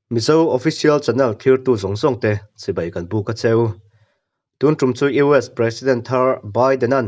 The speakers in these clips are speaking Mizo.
Mizo Official Channel thirtu zawng zawng te chibai kan buk a cheu. Tun tum chu US President thar Biden-a'n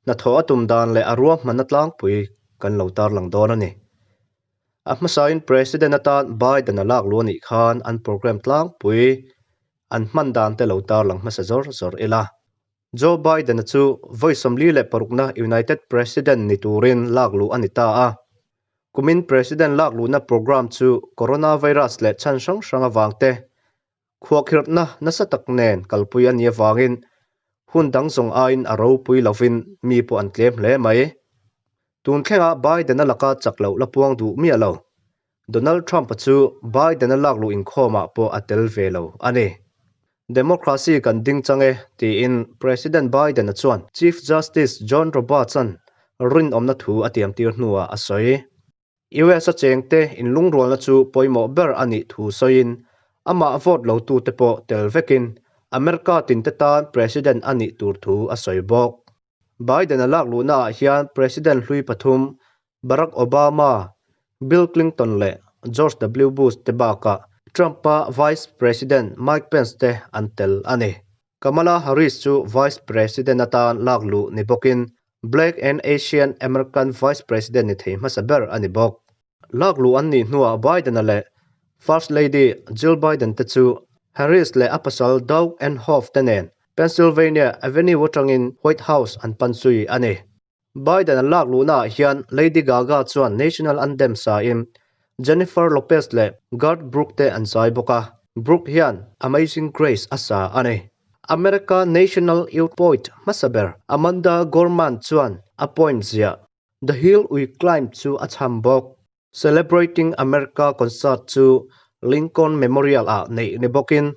hnathawh a tum dan leh a ruahmanna tlangpui kan lo tarlang dawn a ni. A hmasain President atan Biden a lak luh a nih khan an program tlangpui an hman dan te lo tarlang hmasa zawr zawr ila. Joe Biden-a chu vawi 46na United President ni turin lak luh a ni ta a. Kumin President lak luhna program chu coronavirus leh chhan hrang hrang avang te, khuahkhirhna nasa tak nen kalpui a nih avangin hun dang zawng aiin a ropui lovin mi pawh an tlem hle mai. Tun thlenga Biden-a laka chak loh la puang duh miah lo. Donald Trump-a chu Biden-a lak luh inkhawmah pawh a tel ve lo a ni. Democracy kan ding chang e, tiin President Biden-a chuan Chief Justice John Roberts-a'n rinawmna thu a tiamtir hnuah a sawi. US-a chengte inlungrualna chu pawimawh ber a nih thu sawiin, amah vote lotute pawh tel vekin America tinte tan President a nih tur thu a sawi bawk. Biden-a lak luhnaah hian President hlui pathum Barack Obama, Bill Clinton leh George W. Bush te bakah Trump-a Vice President Mike Pence te an tel a ni. Kamala Harris chu Vice President atan lak luh ni bawkin Black and Asian American Vice President ni thei hmasa ber a ni bawk. Lak luh an nih hnuah Biden-a leh First Lady Jill Biden te chu Harris leh a pasal Doug Emhoff te nen Pennsylvania Avenue atangin White House an pan zui a ni. Biden-a lak luhnaah hian Lady Gaga chuan National Anthem sain Jennifer Lopez leh Garth Brooks te an zai bawk a, Brooks hian Amazing Grace a sa a ni. America National Youth Poet hmasa ber Amanda Gorman chuan a poem ziah The Hill We Climb chu a chham bawk. Celebrating America concert chu Lincoln Memorial-ah neih ni bawkin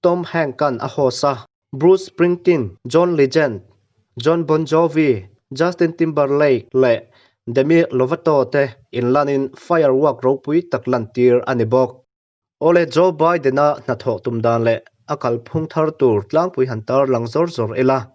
Tom Hanks-a'n a host a, Bruce Springsteen, John Legend, Jon Bon Jovi, Justin Timberlake leh Demi Lovato te inlanin firework ropui tak lantir a ni bawk. Awle, Joe Biden-a hnathawh tum dan leh a kalphung thar tur tlangpui han tarlang zawr zawr ila.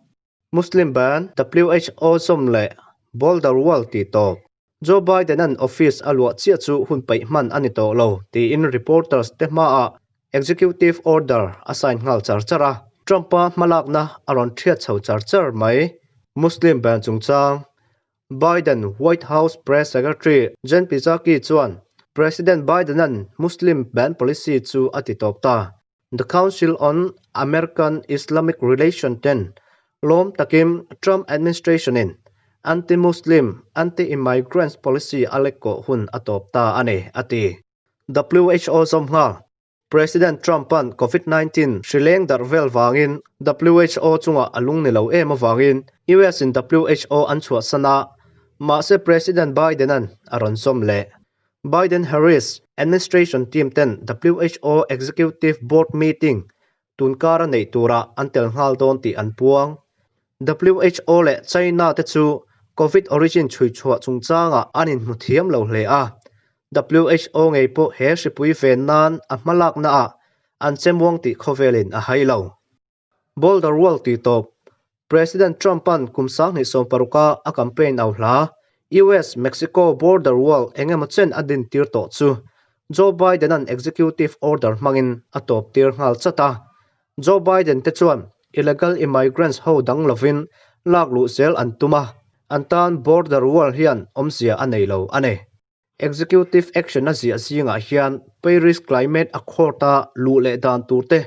Muslim ban, WHO zawm leh Boulder Wall tih tawp. Joe Biden-a'n office a luah chiah chu hun paih hman a ni tawh lo, tiin reporters te hmaah executive order a sign nghal char char a. Trump-a hmalakna a rawn thiat chho char char mai. Muslim ban chungchang Biden White House Press Secretary Jen Psaki chuan President Biden-a'n Muslim ban policy chu a ti tawp ta. The Council on American Islamic Relations ten lawm takin Trump administration-in anti-Muslim, anti-immigrants policy a lekkawh hun a tawp ta a ni, a ti. WHO zawm nghal. President Trump-a'n Covid 19 hri leng darh vel vangin WHO chungah a lung ni lo em avangin US-in WHO an chhuahsan a, mahse President Biden-a'n a rawn zawm leh. Biden-Harris administration team ten WHO Executive Board meeting tunkar a neih turah an tel nghal dawn tih an puang. WHO leh China te chu Covid origin chhuichhuah chungchangah an inhmu thiam lo hle a, WHO ngei pawh he hripui ven nan a hmalaknaah an chemuang tih khawvelin a hai lo. Boulder Wall tih tawp, President Trump-a'n kum 2016-a a campaign au hla, US-Mexico border wall eng emaw chen a dintir tawh chu Joe Biden-a'n executive order hmangin a tawp tir nghal chat a. Joe Biden te chuan illegal immigrants ho dang lovin lak luh zel an tum a, an tan border wall hian awmzia a nei lo a ni. Executive action a ziah zingah hian Paris Climate Accord-a luh leh dan tur te,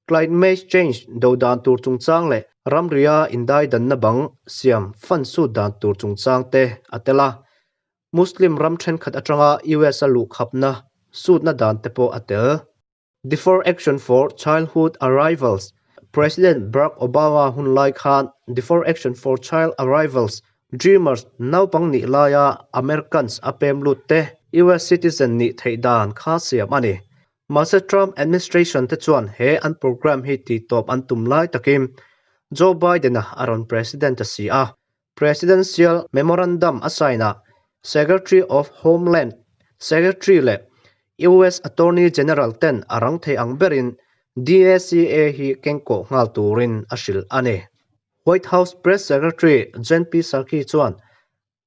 climate change do dan tur chungchang leh ramria indaidanna bang siam fund sut dan tur chungchang te a tel a. Muslim ram thenkhat atanga US-a luhkhapna sutna dan te pawh a tel. Defer Action for Childhood Arrivals, President Barack Obama hun lai khan Defer Action for Child Arrivals, Dreamers, naupang nih laia Americans a pem lut te US citizen nih theih dan kha siam a ni. Mahse Trump administration te chuan he an program hi tihtawp an tum lai takin Joe Biden-a a rawn president a si a. Presidential Memorandum a sign ah Secretary of Homeland Secretary leh US Attorney General ten a rang thei ang berin DACA hi kengkawh nghal turin a hrilh a ni. White House Press Secretary Jen Psaki chuan.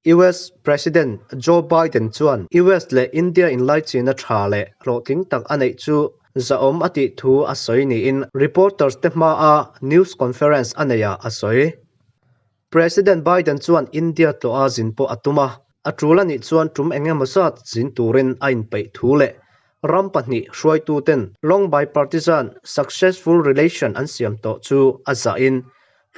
US President Joe Biden chuan US leh India inlaichina tha leh hlawhtling tak a neih chu zahawm a tih thu a sawi niin reporters te hmaa news conference a neihah a sawi. President Biden chuan India tlawha zin pawh a tum a, a tul a nih chuan tum eng emaw zat zin turin a inpeih thu leh ram pahnih hruaituten long bipartisan successful relation an siam tawh chu a zahin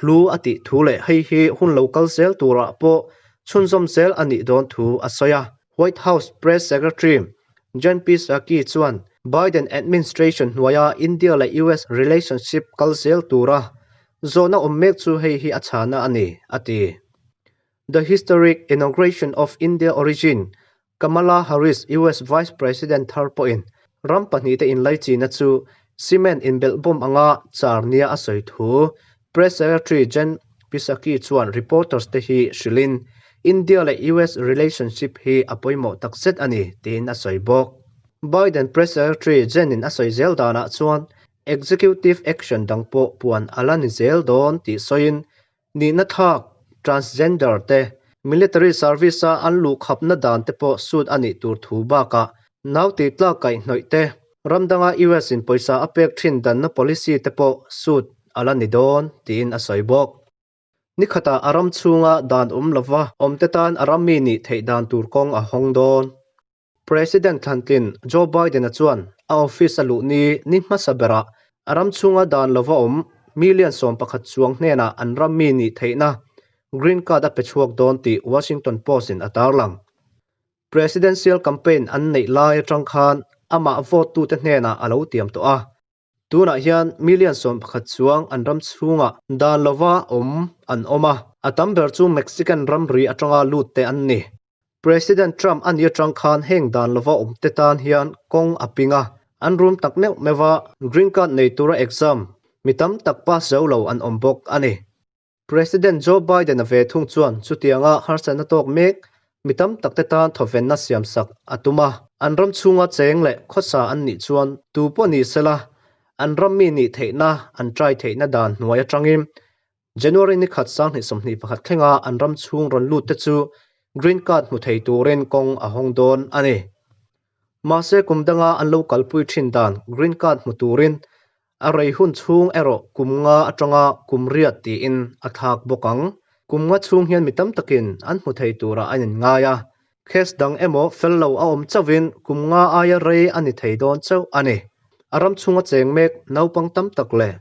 hlu a tih thu leh hei hi hun lo kal zel turah pawh chhunzawm zel a nih dawn thu a sawi a. White House Press Secretary Jen Psaki chuan Biden administration hnuaia India leh US relationship kal zel tura zawhna awm mek chu hei hi a chhana a ni, a ti. The historic inauguration of India origin Kamala Harris US Vice President thar pawhin ram pahnihte inlaichina chu cement inbelhbawm anga char nia a sawi thu Press Secretary Jen Psaki chuan reporters te hi hrilhin India leh US relationship hi a pawimawh takzet a ni tiin a sawi bawk. Biden Press Secretary Jen in a sawi zel danah chuan executive action dang pawh puan a la ni zel dawn tih sawiin Nihna thlak, transgender te, military service-a an luhkhapna dan te pawh sut a nih tur thu bakah nau tih tlak kaihhnawih te, ram danga US in pawisa a pek thin danna policy te pawh sut a la ni dawn, tiin a sawi bawk. Nikhatah a ram chhunga dan awm lova awmte tan a rammi nih theih dan tur kawng a hawng dawn. President thlantlin Joe Biden-a chuan a office a luh ni ni hmasa berah a ram chhunga dan lova awm million 11 chuang hnenah an ram mi nih theihna green card a pe chhuak dawn tih Washington Post-in a tarlang. Presidential campaign an neih lai atang khan amah vote tute hnenah a lo tiam tawh a. Tunah hian million 11 chuang an ram chhungah dan lova awm an awm a, a tam ber chu Mexican ramri atanga lut te an ni. President Trump a ni atang khan heng dan lova awmte tan hian kawng a ping a, an rum tak meuh meuh a, green card nei tura exam mi tam tak pass zo lo an awm bawk a ni. President Joe Biden a ve thung chuan chutianga harsatna tawk mek mi tam takte tan thawvenna siamsak a tum a, an ram chhunga cheng leh khawsa an nih chuan tu pawh ni sela an ram mi nih theihna an try theihna dan hnuai atangin January ni khat 2021 thlenga an ram chhung rawn lut te chu green card hmu thei turin kawng a hawng dawn a ni. Mahse kum danga an lo kalpui thin dan green card hmu turin a rei hun chhung erawh kum nga atanga kum riat tiin a thlak bawk ang. Kum nga chhung hian mi tam takin an hmu thei turah an inngai a, case dang emaw fel lo a awm chauhin kum nga aia rei a ni thei dawn chauh a ni. A ram chhunga cheng mek naupang tam tak leh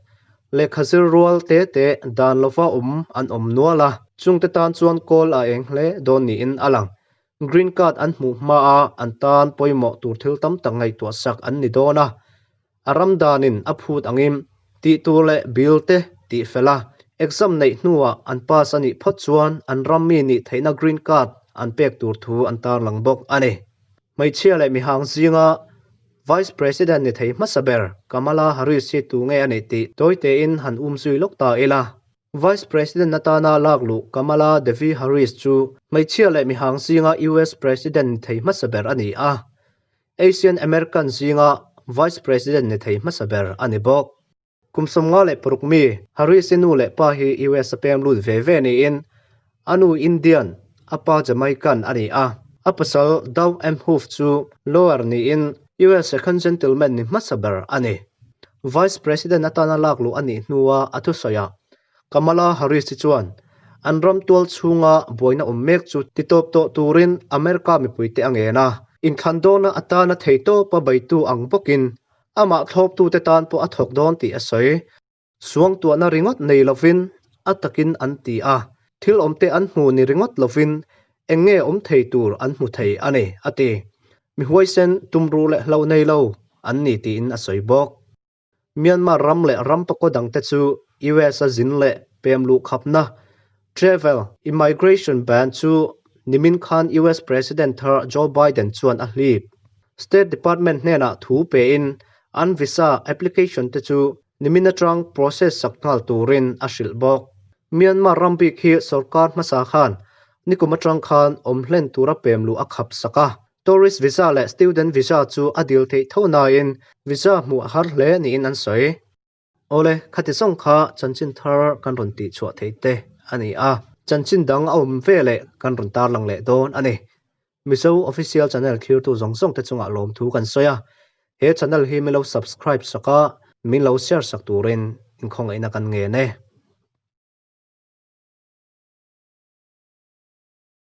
lehkha zir rual te te dan lova awm an awm nual a, chungte tan chuan kawl a eng hle dawn niin a lang. Green card an hmuh hmaa an tan pawimawh tur thil tam tak ngaihtuah sak an ni dawn a, a ram danin a phut angin tih tur leh bill te tih fel a, exam neih hnuah an pass a nih phawt chuan an ram mi nih theihna green card an pek tur thu an tarlang bawk a ni. Hmeichhia leh mihang zinga Vice President ni thei hmasa ber Kamala Harris hi tu nge a nih tih tawi tein han um zui lawk ta ila. Vice President atana lak luh Kamala Devi Harris chu hmeichhia leh mihang zinga US President ni thei hmasa ber a ni a, Asian American zinga Vice President ni thei hmasa ber a ni bawk. Kum 56 mi Harris-i nu leh pa hi US a peng lut ve ve niin a nu Indian, a pa Jamaican a ni a. A pasal Doug Emhoff chu lawyer niin US second gentleman ni hmasa ber a ni. Vice President atana lak luh a nih hnua a thusawiah Kamala Harris-i chuan an ram tual chhunga buaina awm mek chu titawp tawh turin America mipuite a ngen a, inthlan dawna atana theitawpa beitu ang bawkin Amah thlawptute tan pawh a thawk dawn tih a sawi. Suangtuahna ringawt nei lovin a takin an ti a, thil awmte an hmu ni ringawt lovin eng nge awm thei tur an hmu thei a ni, a ti. Mi huaisen, tumruh leh hlo nei lo an ni tiin a sawi bawk. Myanmar ram leh ram pakaw dangte chu US a zin leh pem luhkhapna, travel immigration ban, chu nimin khan US President thar Joe Biden chuan a hlip. State Department hnenah thu pein an visa application te chu nimin atang process sak nghal turin a hrilh bawk. Myanmar ram bik hi sorkar hmasa khan nikum atang khan awm hlen tura pem luh a khap sak a. Tourist visa leh student visa chu a dil theih tho nain visa hmuh a har hle niin an sawi. Awle, khati zawng kha chanchin thar kan rawn tih chhuah theih te a ni a. Chanchin dang a awm ve leh kan rawn tarlang leh dawn a ni. Mizo Official Channel thlirtu zawng zawng te chungah lawmthu kan sawi a, he channel hi min lo subscribe sak a, min lo share sak turin inkhawngaihna kan ngen e.